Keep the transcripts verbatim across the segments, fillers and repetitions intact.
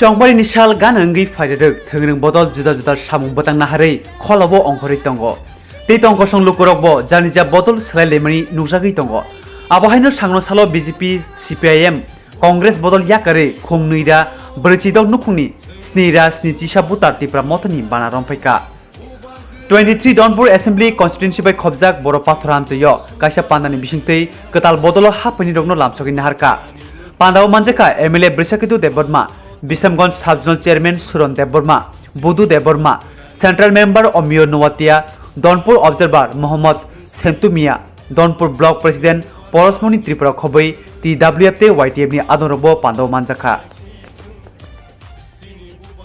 Tongbarini sal gana wngwi phairwrwk, thwngrwng bodol juda juda samung bwtang naharwi kholabo ongkhorwi tongo. Tei tong kosong lukurokbo janija bodol swlai laimani nukjagwi tongo. Abo haino sangno salo B J P, C P I M, Congress bodol yakarwi khung nwi ra brwichi dok nukhungni sni ra snichi sa butar Tipra Mothani bana romphaikha. Twenty three Donpur Assembly Constituency bai khobjak Boro Pathor amchaio kaisa pandani bisingtwi kwtal bodolo haphaini rokno lamsogwi naharkha. Pandao manjakha M L A Brishaketu Debbarma, Bishamganj Sub Zonal Chairman Suron Debbarma, Budu Debbarma, Central Member Omiyo Noatia, Donpur Observer Mohammad Sentumia, Donpur Block President Porosmoni Tripura Khobwi, T W F tei Y T F ni adongrokbo pandao manjakha.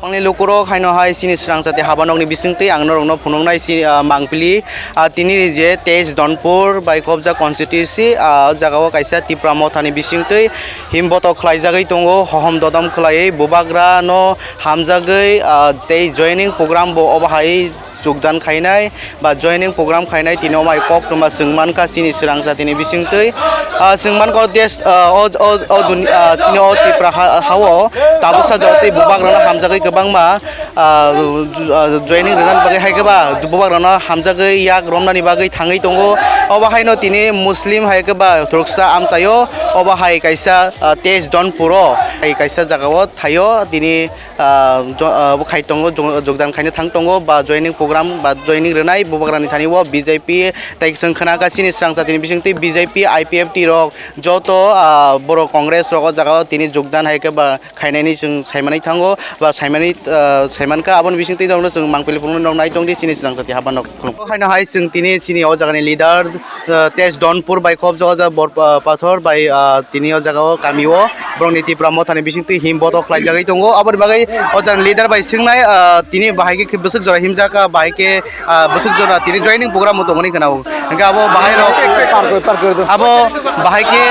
Ani lukurok haino hai chini swrang jati habanokni bisingtwi ang norokno phunuknai si-, ah, mangpili, ah, tini ni je teis Donpur bai khobjak constituency, ah, o jagao kaisa Tipra Mothani bisingtwi himbotok khlaijagwi tongo, hohom dodom khlaiwi bubagrano hamjagwi, ah, tei joining program bo obo hai jogdan khainai ba joining program khainai tini omai koktwma chwng mankha chini swrang jatini bisingtwi. Ah, chwng mankha o desh, ah, o, o, o duni-, ah, chini o Tipra ha-, hao tabuksa jora tei bubagrano hamjagwi kwbangma, ah, ju-, ah, joining rwnani bagwi hai khe ba bubagrano hamjagwi yak romnani bagwi thangwi tongo. Obo haino tini Muslim hai khe ba thuruksa amchaio obo hai kaisa, ah, teis Donpuro hai kaisa jagao thaio tini ah, jo-, ah, bo khai tongo, jo-, jogdan khaina thang tongo, ba joining program, ba joining rwnai bubagrani thani o B J P, tei chwng khna kha chini swrang jatini bisingtwi B J P, I P F T rok, joto, ah, Boro Congress rok o jagao tini jogdan hai khe ba khainani chwng saimani thango, ba saimani, ah, saimankha, aboni bisingtwi norokno chwng mangpili phunuknai norok nai tongdi chini swrang jati habanok. Haino hai chwng tini chini o jagani leader, ah, Tej Donpur bai khobjak o jaga Bor-, ah, Pathor bai, ah, tini o jaga o kami o borokni Tipra Mothani bisingtwi him botok khlaijagwi tongo. Aboni bagwi o jaga leader bai swngnai, ah, tini bahai khe bwswk jora himjak, ah, bahai khe, ah, bwswk jora tini joining program o tongmani khna o. Hwnkhe abo bahai rok, abo bahai khe,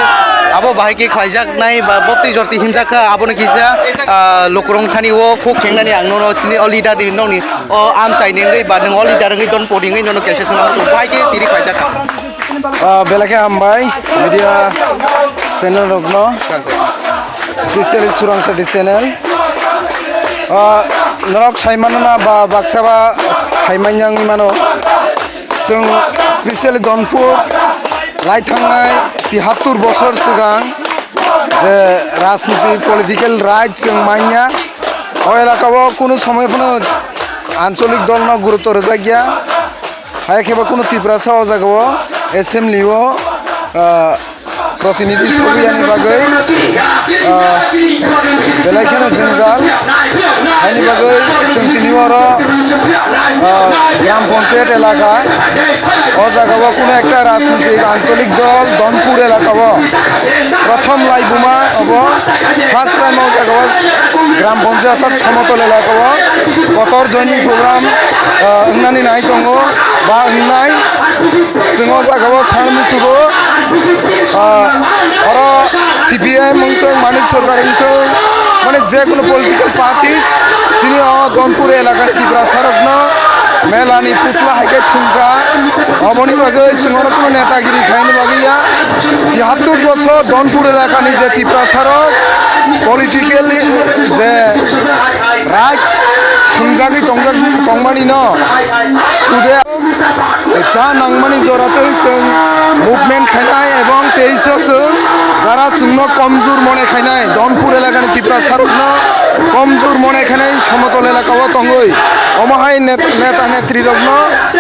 abo bahai khe khlaijaknai ba boptwi jorti himjak kha, abono kisa, ah, lukurok thani o khuk khengnani ang nono chini o leader ni nokni o amchaini wngwi ba nwng o leader wngwi don podi wngwi nono kaisa swnam tong pai khe tiri khlaijak kha. Ah, belai khe hambai media channel rokno, specially Surang Sati channel. Ah, norok sai mano na ba baksa ba sai manya wngwi mano. Chwng specially Donpur lai thangnai tihattur bosor swkang je rajniti political right chwng manya. O elaka o kunu somoy phano ancholik dol no gurutto rwjak ya. Hai khe bo kunu Tiprasa o jaga o assembly o, ah, protinidhi sobi yani bagwi, ah, belai kheno jwngjal. Haini bagwi chwng tini oro, ah, gram panchayat elaka, o jaga o kunu ekta rajnitik ancholik dol Donpur elaka o prothom laibuma obo, first time o jaga o gram panchayat orthat somotol elaka o kotor joining program, ah, wngnani nai tongo ba wngnai. Chwng o jaga o sanani musugo, ah, oro C P I M wngthung, Manik Sarkar wngthung, mane je kono political parties chini o Donpur elakani Tiprasa rokno melani putla hai khe thungkha. Oboni bagwi chwng oro kono netagiri khaini bagwi ya. Tihattur bosor Donpur elakani je Tiprasa rok political je rights thwngjagwi tongjak, tongmani no sude cha nangmani jora tei chwng movement khainai ebong teiso chwng jara chwngno komjur mone khainai, Donpur elakani Tiprasa rokno komjur mone khainai somotol elaka o tongwi. Omo hai net-, neta netri rokno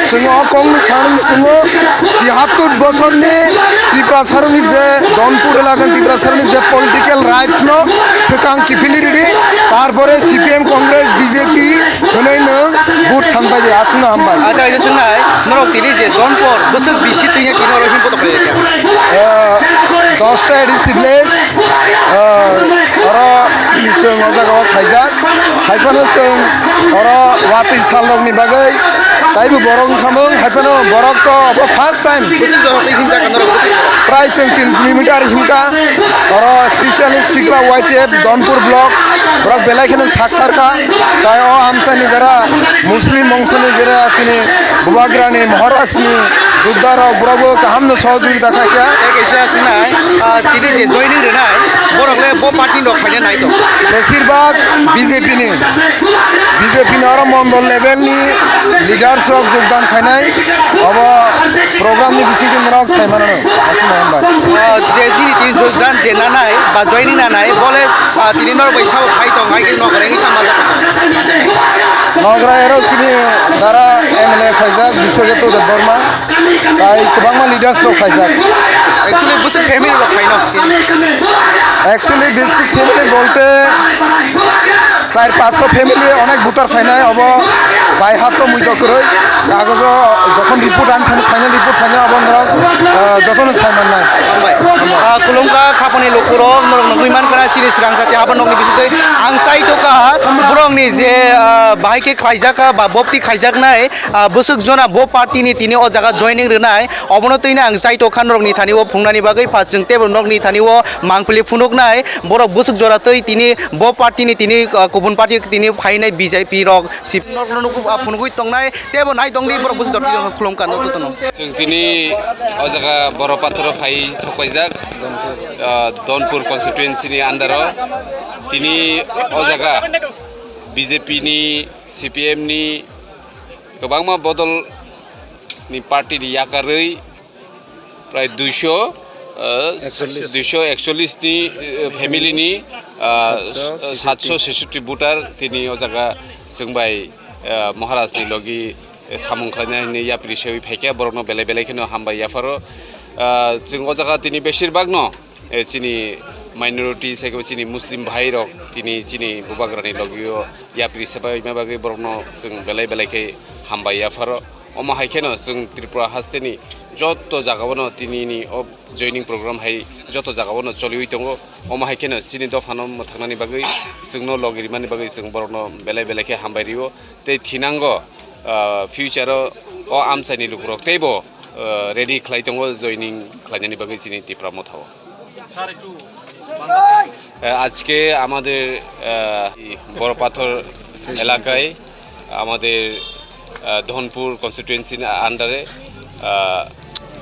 chwng o kokni sanani muchungo tihattur bosorni Tiprasa rokni je Donpur elakani Tiprasa rokni je political rights no swkang kiphilwi ridi, tarpore C P M, Congress, B J P hwnwi nwng vote sanpai di, aswkno hambai. Acha, kaisa swngnai, norok tini je Donpur bwswk bisi tini tini oro himpo tongkha ya? Eh, dosta A D C village, eh, oro chwng o jaga o phaijak, hai phano chwng oro watwi sal rokni bagwi taibo borok wngkha mung, hai phano borok to obo first time. Bwswk jora twi himjak norok? Prai chwng tin kilometer himkha. Oro specially Sikla Y T F Donpur block, borok belai kheno sakthar kha. Tai o amchaini jara Muslim bongsoni jera chini bubagrani Maharajni Jogdan rok borok bo kaham no sohojogita khaikha. Tei kaisa sinai, ah, tini je joining rwnai, borok le bo party rok phaina nai tong. Besir bhag B J P ni, B J P ni oro mondol level ni leaders rok jogdan khainai, obo program ni bisingtwi norok sai mano. Aswk no hambai. Ah, je nini tini jogdan je nanai ba joining nanai, bo le, ah, tini norok bai sabo phai tong, hai khe nok rengwi sa manjak. Nogra ero sini dara M L A phaijak Biswajit Debbarma. Tai kwbangma leaders rok phaijak. Actually, bwswk family rok phaino. Actually, basic family bolte char panchsho family onek voter phainai, obo bai hat to mui to kwrwi. Kagojo jokhon report ani thani final report phainai, obo norok, ah, jotono sai mannai. Hambai. Ah, khulumkha khapani lukurok, norok nugwi mankha chini Srang jati haba nokni bisingtwi ang chai tokha borokni je, ah, bahai khe khlaijakha ba bopti khaijaknai. Ah, bwswk jona bo party ni tini o jaga joining rwnai, obono twino ang chai tokha norokni thani o phungnani bagwi, pha chwng teibo norokni thani o mangpili phunuknai, borok bwswk jora twi tini bo party ni tini, ah, kubun party tini phainai B J P rok si norokno nukgo, ah, phunugwi tongnai, teibo nai tongdi borok bwswk jora twi khulumkha no jotono. Chwng tini o jaga Boro Pathoro phai sokpaijak, ah, Dhonpur constituency ni under o. Tini o jaga B J P ni, C P M ni, kwbangma bodol ni party ni yakarwi prai duisho, eh, Ekchollis. Duisho ekchollis ni, eh, family ni, ah, satso satso seshotti voter tini o jaga chwng bai, eh, Maharaj ni logi, eh, samung khlaina hwnwi yapri sewi phaikha, borokno belai belai kheno hambai yapharo. Ah, chwng o jaga tini besir bagno eh, chini minority, saibo chini Muslim bhai rok tini chini bubagrani logio yapri sebaima bagwi borokno chwng belai belai khe hambai yapharo. Omo hai kheno chwng Tripura hasteni joto jagao no tinini o joining program hai joto jagao no choliwi tongo. Omo hai kheno chini dophano mwthaknani bagwi chwngno logi rimani bagwi chwng borokno belai belai khe hambai rio. Tei thinango, ah, future o, o amchaini lukurok teibo, ah, ready khlai tongo joining khlainani bagwi chini Tipra Motha o. Sir, একটু বাংলা। আহ, আজকে আমাদের, আহ, এই বড় পাথর এলাকায় আমাদের, আহ, ধনপুর কনস্টিটুয়েন্সির আন্ডারে, আহ,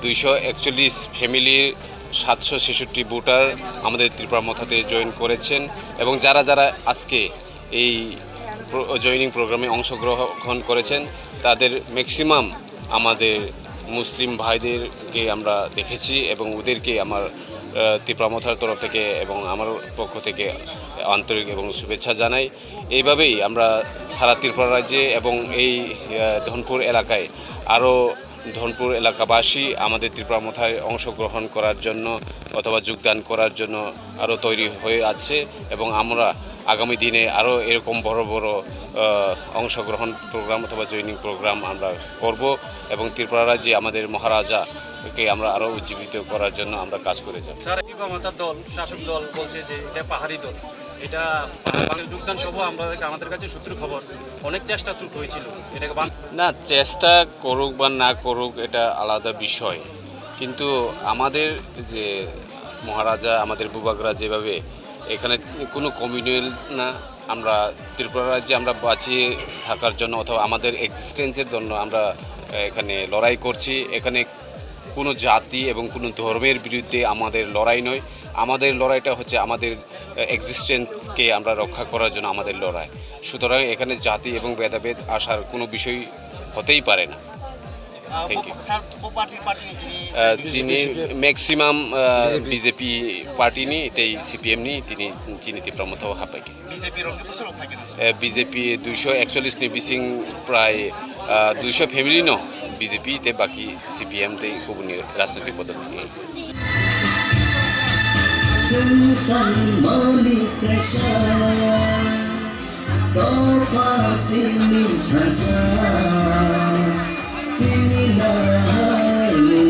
দুইশো একচল্লিশ ফ্যামিলির সাতশো ছেষট্টি ভোটার আমাদের ত্রিপুরা মথাতে জয়েন করেছেন এবং যারা যারা আজকে এই প্র-, জয়েনিং প্রোগ্রামে অংশগ্রহণ করেছেন, তাদের ম্যাক্সিমাম আমাদের মুসলিম ভাইদেরকে আমরা দেখেছি এবং ওদেরকে আমার, আহ, তিপ্রা মথার তরফ থেকে এবং আমার পক্ষ থেকে আন্তরিক এবং শুভেচ্ছা জানাই। এইভাবেই আমরা সারা ত্রিপুরা রাজ্যে এবং এই, আহ, ধনপুর এলাকায় আরও ধনপুর এলাকাবাসী আমাদের ত্রিপুরা মথায় অংশগ্রহণ করার জন্য অথবা যোগদান করার জন্য আরও তৈরি হয়ে আছে এবং আমরা আগামী দিনে আরও এরকম বড় বড়, আহ, অংশগ্রহণ প্রোগ্রাম অথবা জয়েনিং প্রোগ্রাম আমরা করব এবং ত্রিপুরা রাজ্যে আমাদের মহারাজাকে আমরা আরও উজ্জীবিত করার জন্য আমরা কাজ করে যাব। স্যার, ত্রিপুরা মথার দল, শাসক দল বলছে যে এটা পাহাড়ি দল, এটা পাহাড়, যোগদান সভা আমরা, আমাদের কাছে সূত্র খবর, অনেক চেষ্টা ত্রুটি হয়েছিল, এটাকে বান- না, চেষ্টা করুক বা না করুক, এটা আলাদা বিষয়, কিন্তু আমাদের যে মহারাজা, আমাদের বুবাগরা যেভাবে এখানে কোনো কমিউনাল না, আমরা ত্রিপুরা রাজ্যে আমরা বাঁচিয়ে থাকার জন্য অথবা আমাদের এক্সিস্টেন্সের জন্য আমরা এখানে লড়াই করছি। এখানে কোনো জাতি এবং কোনো ধর্মের বিরুদ্ধে আমাদের লড়াই নয়, আমাদের লড়াইটা হচ্ছে আমাদের এক্সিস্টেন্সকে আমরা রক্ষা করার জন্য আমাদের লড়াই। সুতরাং এখানে জাতি এবং ভেদাভেদ আসার কোনো বিষয় হতেই পারে না। আহ, Thank you. স্যার, ও পার্টির পার্টি তিনি আহ, তিনি ম্যাক্সিমাম, আহ, বিজেপি। বিজেপি পার্টি নি, তেই সিপিএম নি, তিনি চিনিতে প্রমথ হাপাইকে। বিজেপি রং কি বছর থাকে না? আহ, বিজেপি দুইশো একচল্লিশ নি বিসিং প্রায়, আহ, দুইশো ফ্যামিলি নো বিজেপি তে বাকি সিপিএম তে কুবুনি রাজনৈতিক পদবি। Chwng sanmani kaisa dopha chini thansa, chini naharmung le.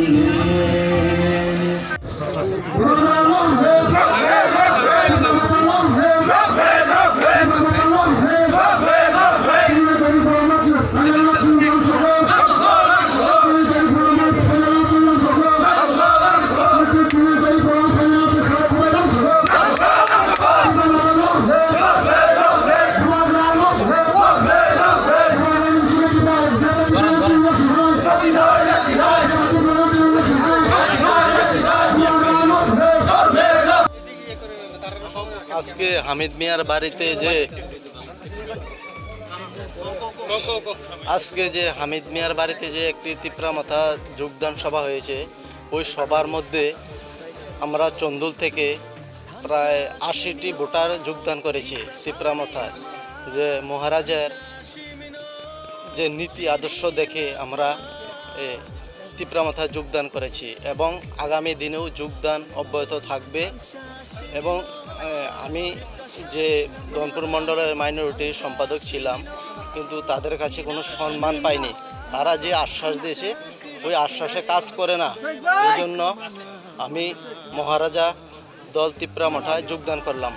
আজকে হামিদ মিয়ার বাড়িতে যে আজকে যে হামিদ মিয়ার বাড়িতে যে একটি তিপ্রা মথা যোগদান সভা হয়েছে, ওই সভার মধ্যে আমরা চন্দুল থেকে প্রায় আশিটি ভোটার যোগদান করেছি তিপ্রা মথায়। যে মহারাজার যে নীতি আদর্শ দেখে আমরা এ, তিপ্রা মথায় যোগদান করেছি এবং আগামী দিনেও যোগদান অব্যাহত থাকবে। এবং এ, আমি যে দনপুর মণ্ডলের মাইনরিটি সম্পাদক ছিলাম, কিন্তু তাদের কাছে কোনো সম্মান পাইনি। তারা যে আশ্বাস দিয়েছে, ওই আশ্বাসে কাজ করে না। এই জন্য আমি মহারাজা দল তিপ্রা মথায় যোগদান করলাম।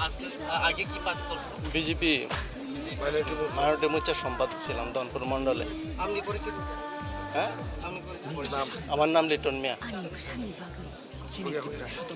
আজকে আগে কি পার্টি করছো? বিজেপি মাইনরিটি মোর্চার সম্পাদক ছিলাম দনপুর মণ্ডলে। আপনি পরিচিত? হ্যাঁ? আপনি পরিচিত? আমার নাম লিটন মিয়া।